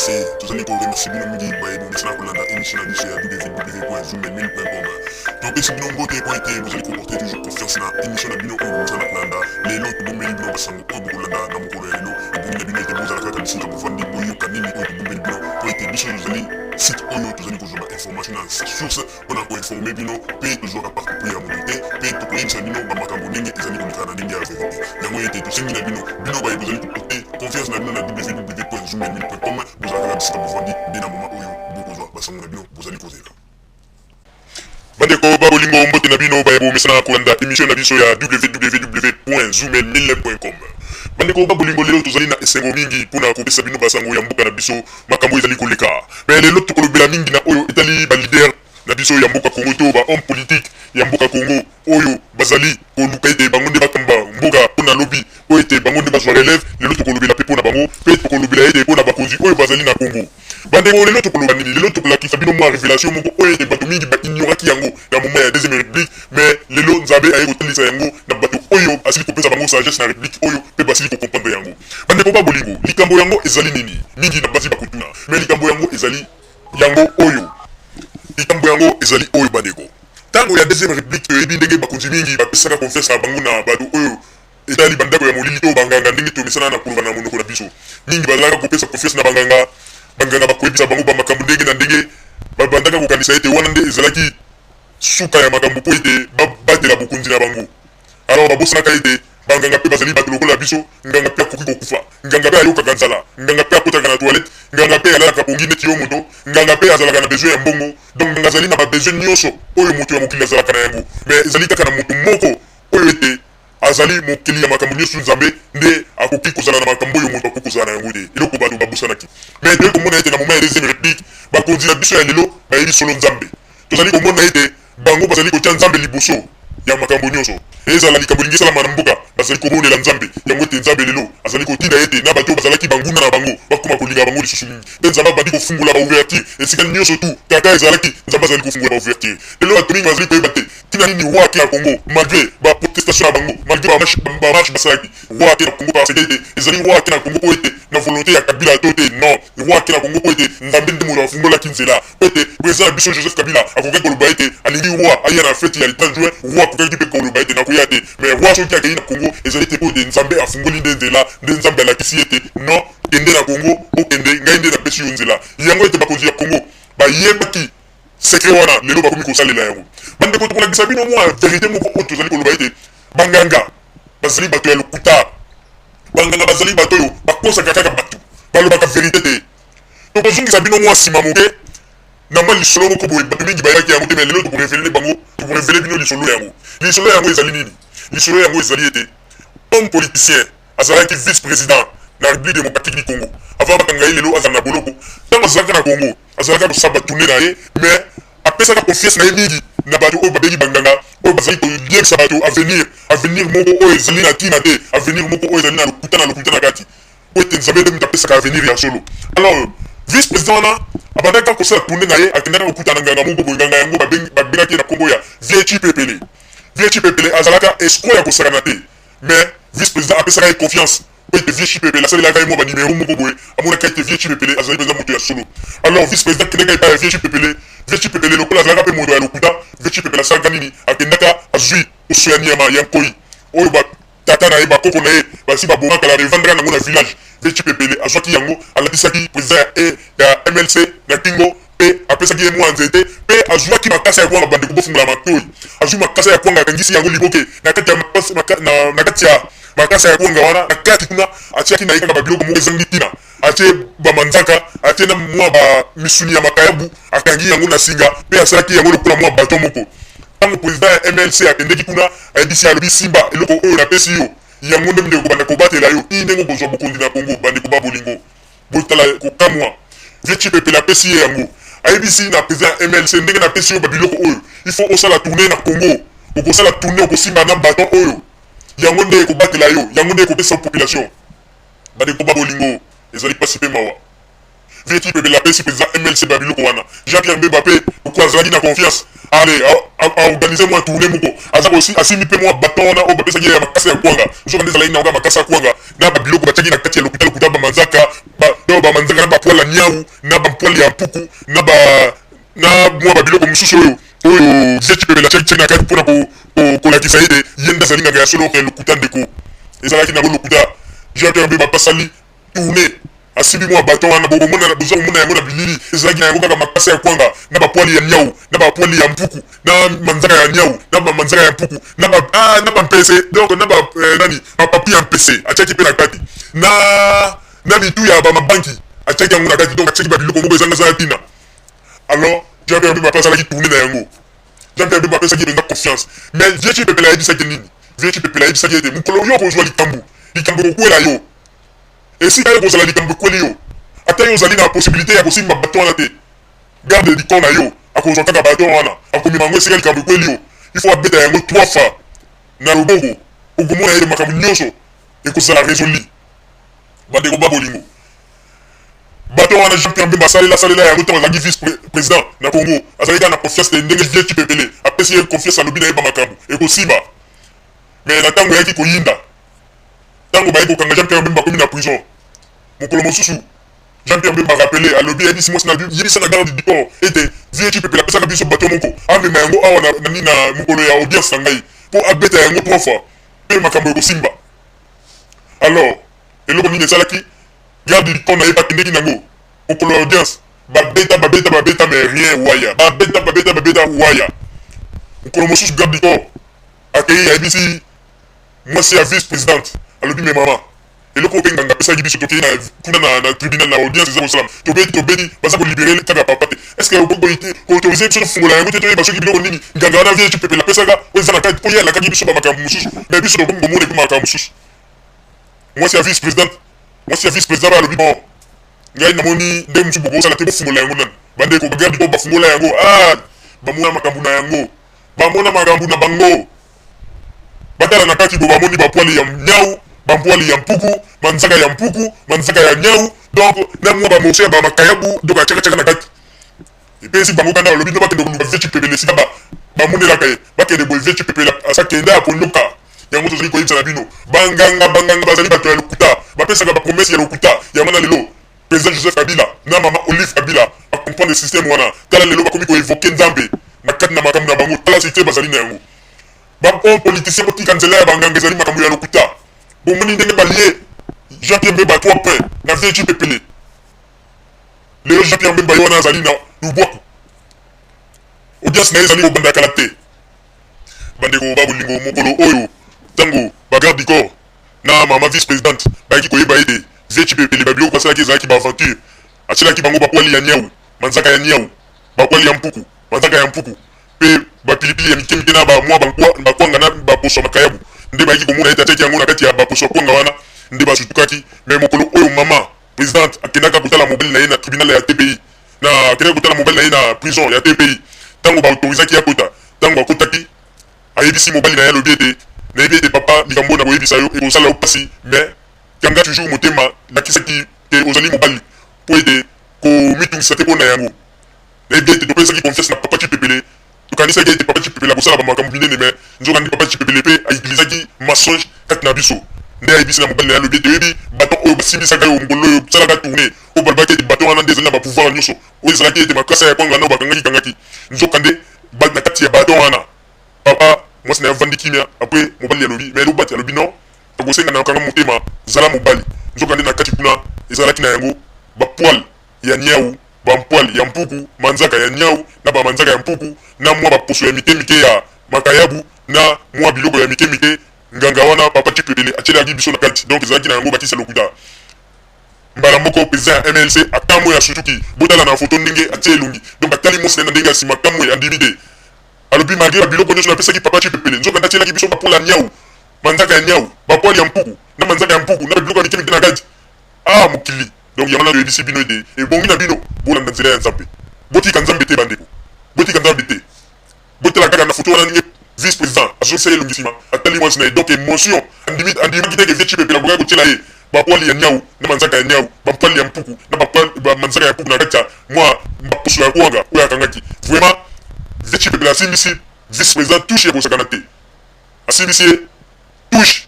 RDC. Tozali ko remercier bino mingi baye bomesana kolanda émission na biso ya www.zoomemil.com. Topesi bino mbote mpo ete bozali koporter toujours confiance na émission na bino oyo bomesana kolanda. Lelo tobombeli bino basango oyo bokolanda na mokolo ya lelo. Ebongi na bino ete bozala kaka bisika bovandi, boyoka nini oyo tobombeli bino mpo ete biso tozali site oyo tozali kozwa ba information na source mpo na koinforme bino, mpe tozwaka parti pris ya moto te, mpe tokoyebisa bino bamakambo ndenge ezali koleka na ndenge ya verite. Yango ete tosengi na bino, bino baye bozali koporte confiance na bino na www.zoomemil.com, bozala kaka bisika bovandi nde na moma oyo bokozwa basango na bino bozali kozela. Bandeko ba bolingo, mbote na bino baye bomesana kolanda emission na biso ya www.zoomemil.com. Bandeko ba bolingo, lelo tozali na esengo mingi mpona kopesa bino basango ya mboka na biso, makambo ezali koleka. Me lelo tokolobela mingi na oyo etali baleader na biso ya mboka Congo to ba homme politique ya mboka Congo oyo bazali koluka ete bango nde bakamba mboka mpona lobi, po ete bango nde bazwa relève. Lelo tokolobela mpe mpona bango, mpe tokolobela ete mpona bakonzi oyo bazali na Congo. Bandeko, lelo tokoloba nini? Lelo tokolakisa bino mwa révélation moko oyo ete bato mingi baignoraki yango na moment ya deuxième république, mais lelo Nzambe aye kotalisa yango na bato oyo asili kopesa bango sagesse na république oyo, mpe basili kocomprendre yango. Bandeko ba bolingo, likambo yango ezali nini? Mingi na basi bakotuna, mais likambo yango ezali yango oyo. Likambo yango ezali oyo, bandeko: ntango ya deuxième république, toyebi ndenge bakonzi mingi bapesaka confiance na bango na bato oyo etali bandako ya molili to banganga, ndenge tomesana na koloba na monoko na biso. Mingi bazalaka kopesa confiance na banganga. Banganga bakoyebisa bango bamakambo ndenge na ndenge. Babandaka kokanisa ete wana nde ezalaki suka ya makambo mpo ete babatela bokonzi na bango. Alors babosanaka ete banganga mpe bazali bato lokola biso. Nganga mpe akoki kokufa, nganga mpe ayokaka nzala, nganga mpe akotaka na toilette, nganga mpe alalaka pongi neti yo moto, nganga mpe azalaka na besoin ya mbongo. Donc nganga azali na babesoin nyonso oyo moto ya mokili azalaka na yango. Mais ezali kaka na moto moko oyo ete azali mokeli ya makambo nyonso, Nzambe, nde akoki kozala na makambo oyo moto akoki kozala na yango te. Eloko bato babosanaki. Mais toyei komona ete na moment ya deuxième république, bakonzi na biso ya lelo bayebi solo Nzambe. Tozali komona ete bango bazali kotia Nzambe liboso ya makambo nyonso. Ezala likambo elingi esalama na mboka, bazali kobondela Nzambe. Yango ete Nzambe lelo azali kotinda ete na bato oyo bazalaki banguna na bango bakóma kolinga bango lisusu mingi, mpe Nzambe abandi kofungola baouverture esika nyonso tu kaka ezalaki. Nzambe azali kofungola baouverture. Lelo bato mingi bazali koyeba te ntina nini roi ake na Congo, malgré baprotestation na bango, malgré bamarche basalaki. Roi ake na Congo parce que ete ezali roi ake na Congo mpo ete na volonté ya Kabila to te. Non, roi ake na Congo mpo ete Nzambe nde moto afungolaki nzela, mpo ete président na biso Joseph Kabila akokaki koloba ete alingi roi aya na fête ya le 30 juin. Roi akokaki mpe koloba ete nakoya te. Mais roi soki akei na Congo, ezali te mpo ete Nzambe afungoli nde nzela, nde Nzambe alakisi ete non, kende na Congo, okende, ngai nde napesi yo nzela. Yango ete bakonzi ya Congo bayebaki secret wana, lelo bakomi kosalela yango. Bandeko, tokolakisa bino mwa vérité moko oyo tozali koloba ete banganga bazali bato ya lokuta. Banganga bazali bato oyo bakosaka kaka bato, balobaka vérité te. Tokozongisa bino mwa nsima moke na mwa lisolo moko boye. Bato mingi bayebaki yango te, mais lelo tokorévéler bango, tokorévéler bino lisolo yango. Lisolo yango ezali nini? Lisolo yango ezali ete homme politicien azalaki vice président na République démocratique du Congo avant bakanga ye, lelo azala na boloko. Ntango azalaka na Congo, azalaka kosala batournée na ye, mais apesaka confiance na ye mingi na bato oyo babengi banganga, oyo bazali koyebisa bato avenir, avenir moko oyo ezali na ntina te, avenir moko oyo ezali na lokuta, na lokuta na kati, po ete Nzambe nde moto apesaka avenir ya solo. Alors vice président wana abandaki kosala tournée na ye, akendaka kokutana na nganga moko boye. Nganga yango babengaki ye na nkombo ya Vieux Chipepele. Vieux Chipepele azalaka escroc ya kosakana te, mais vice président apesaka ye confiance po ete Vieux Chipepele asalelaka ye mwa banimero moko boye. Amonaka ete Vieux Chipepele azali mpenza moto ya solo. Alors vice président akendaka epai ya Vieux Chipepele. Vieux Chipepele lokola azalaka mpe moto ya lokuta, Vieux Chipepele asalaka nini? Akendaka, azwi poso ya nyama ya nkoi oyo batata na ye, bakoko na ye basi babomaka la, evandaka nango na village. Vieux Chipepele azwaki yango, alatisaki président ya MLC na kingo, mpe apesaki ye mwa nzete, mpe azwaki makasa ya kwanga. Bandeko, bofungola matoi. Azwi makasa ya kwanga, akangisi yango liboke na kati ya makasa ya kwanga wana. Na kati kuna atiaki na ye kaka babiloko moko ezangi ntina. Atie bamanzaka, atie na mwa bamisuni ya makayabu, akangi yango na singa, mpe asalaki yango lokola mwa baton moko. Ntango président ya MLC akendeki kuna, ayebisi, alobi: "Simba eloko oyo napesi yo, yango nde ndeko banda kobatela yo ti ndenge okozwa bokonzi na Kongo." Bandeko ba bolingo, botala kokamwa. Vieux Chipepele apesi ye yango, ayebisi na président ya MLC: "Ndenge napesi yo babiloko oyo, il faut osala tournée na Congo. Okosala tournée, okosimba na baton oyo, yango nde ekobatela yo, yango nde ekopesa population." Bandeko ba bolingo, ezali mpasi mpe mawa. Vieux Chipepele apesi président MLC babiloko wana. Jean Pierre Bemba mpe lokola azalaki na confiance, ale aorganiser mwa tournée moko, aza asimbi mpe mwa baton wana oyo bapesaki ye ya makasa ya kwanga. Nzoka nde ezalaki nango makasa ya kwanga na babiloko batiaki na kati ya lokuta lokuta, bamanzaka, bamanzaka na bapoils ya niau. niau na bampwale ya mpuku na ba na mwa babiloko mosusu oyo oyo vieux Tshipepele atiaki na kati mpona kolakisa ete ye nde azali nganga ya solo. Ya lokuta, ndeko, ezalaki nango lokuta. Jean Pierre Bemba asali tournée, asimbi mwa baton wana. Bokomona, boza komona yango na bilili. Ezalaki na yango kaka makasa ya kwanga na bapoils ya niau na bapoils ya mpuku na manzaka ya niau na bamanzaka ya mpuku na ba ah, na bampese, donc na ba nani, bapapier ya mpese atiaki mpe na kati, na mitu ya bamabanki atiaki yango na kati. Donc atiaki babiloko moko ezanga zala ntina. Alors Jean Pierre Bemba asalaki tournée na yango. Jean Pierre Bemba apesaki ye mpenza confiance, mais vieux Tshipepele ayebisaki nini? Vieux Tshipepele ayebisaki ete mokolo yo okozwa likambo, likambo ekokwela yo, esika yo kozala likambo ekweli yo, ata yo ozali na possibilité ya kosimba bato wana te, garde du corps na yo akozwa kaka bato wana, akomema yango esika likambo ekweli yo. Il faut abeta yango trois fois na loboko, okomona ete makambo nyonso ekozala résolu. Bandeko ba bolingo, bato wana Jean Pierre Bemba asalela asalela yango ntango azalaki vice président na Congo. Azalaki kaka na confiance te. Ndenge vieux Tshipepele apesi ye confiance, alobi na ye bamakambo ekosimba, mais na ntango eyaki koyinda, ntango baye kokanga Jean Pierre Bemba, akomi na prison. Mokolo mosusu Jean Pierre Bemba rappelé, alobi, ayebisi mwasi na, yebisa na garde du corps ete vieux Tshipepele apesaka biso bato moko, amema yango awa na mokolo ya audience na ngai mpo abeta yango trois fois mpe makambo ekosimba. Alors eloko nini esalaki? Garde du corps na ye bakendeki nango mokolo ya audience, babeta, babeta, babeta, mais rien waya. Babeta, babeta, babeta, waya. Mokolo mosusu garde du corps akei, ayebisi mwasi ya vice présidente, alobi: "Me mama, eloko mpe nganga apesaki biso, tokei na kuna na tribunal, na audience eza kosalama, tobeti, tobeti, baza kolibérer kaka papa te. Est ce que okoki koautoriser biso tofungola yango te, toyeba soki biloko nini nganga wana vieux Tshipepele apesaka oyo eza na kati? Mpo ye alakaki biso bamakambo mosusu, mais biso tokomi komona epe makambo mosusu." Mwasi ya vice présidente, mwasi ya vice président alobi: "Bon, ngai namoni nde mosusu bokosala te, bofungola yango nani." Bandeko, bagarde oyo bafungola yango, ah, bamona makambo na yango, bamona makambo na bango. Batala na kati bo, bamoni bapoils ya nyau, bapoils ya mpuku, manzaka ya mpuku, manzaka ya nyau, donc na mwa bamorceau ya bamakayabu. Donc atiakatiaka na kati, epesi bango kanda. Balobi no, bakende koluka vieux Tshipepele esika bamonelaka ye. Bakende boye, vieux Tshipepele asakende akonyoka yango. Tozali koyebisa na bino, banganga, banganga bazali bato ya lokuta, bapesaka bapromesses ya lokuta. Yango na lelo président Joseph Kabila na mama Olive Kabila bacomprendre système wana. Tala lelo bakomi koévoquer Nzambe na kati na makambo na bango. Tala système bazali na yango. Bahomme politicien, botika nzela ya banganga, ezali makambo ya lokuta. Bomoni ndenge balie Jean Pierre Bemba trois points na vieux Tshipepele. Lelo Jean Pierre Bemba ye wana azali na lubwaku, audience na ye ezali kobanda kala te. Bandeko ba bolingo, mokolo oyo ntango bagarde du corps na mama vice présidente bayaki koyeba ete vieux Tshipepele babiloko basalaki ezalaki baaventure, atielaki bango bapoils ya niau, manzaka ya niau, bapoils ya mpuku, manzaka ya mpuku mpe bapilipili ya mike mike na bamwa bakwanga na baposo ya makayabu, nde bayaki komona ete atiaki yango na kati ya baposo ya kwanga wana, nde basutukaki. Mais mokolo oyo mama présidente akendaka kotala mobali na ye na tribunal ya TPI, na akendaki kotala mobali na ye na prison ya TPI, ntango baautorisaki ye akota, ntango akotaki, ayebisi mobali na ye, alobi ete: "Nayebi ete papa, likambo na koyebisa yo ekosala yo mpasi, mais kanga toujours motema, lakisaki te ozali mobali mpo ete komitungisa te mpo na yango. Nayebi ete topesaki confiance na papa Tshipepele, tokanisaki ete papa Tshipepele akosala bamakambo minene, mais nzokande papa Tshipepele mpe autilisaki mensonge kati na biso." Nde ayebisi na mobali na ye, alobi ete: "Oyebi bato oyo basimbisaka yo mokolo oyo osalaka tournée, oyo balobaki ete bato wana nde ezali na bapouvoir nyonso, oyo ezalaki ete makasa ya kwanga na oyo bakangaki kangaki, nzokande na kati ya bato wana." Papa, mwasi na ye avandi kimia. Après mobali alobi: "Mais elobati." Alobi: "Non, tokosenga na kanga motema, zala mobali. Nzokande na kati kuna ezalaki na yango bapoils ya niau, bapoils ya mpuku, manzaka ya niau na bamanzaka ya mpuku na mwa baposo ya mike mike ya makayabu na mwa biloko ya mike mike nganga wana papa Tshipepele atielaki biso na kati. Donc ezalaki na yango bakisi ya lokuta." Mbala moko président ya MLC akamwe ya sutuki. Botala na foto ndenge atie elongi. Donc atali mwasi na ndenge ya nsima, kamwe, andimi te. Alobi: "Malgré babiloko nyonso napesaki papa Tshipepele, nzoka atielaki biso bapoils ya niau, manzaka ya niau, bapoils ya mpuku na manzaka ya mpuku na babiloko ya mike mike na kati. Ah, mokili!" Donc yango wana toyebisi bino ete ebongi na bino bolanda nzela ya Nzambe, botika Nzambe te. Bandeko, botika Nzambe te. Botala kaka na foto wana ndenge vice président azongisela elongi nsima, atali mwasi na ye. Donc émotion, andimi, andimaki te ke vieux Tshipepele akokaki kotiela ye bapoils ya niau na manzaka ya niau, bapoils ya mpuku na bamanzaka ya mpuku na kati ya mwa baposo ya kwanga oyo akangaki. Vraiment, vieux Tshipepele asimbisi vice président touche ya kosakana te, asimbisi ye touche.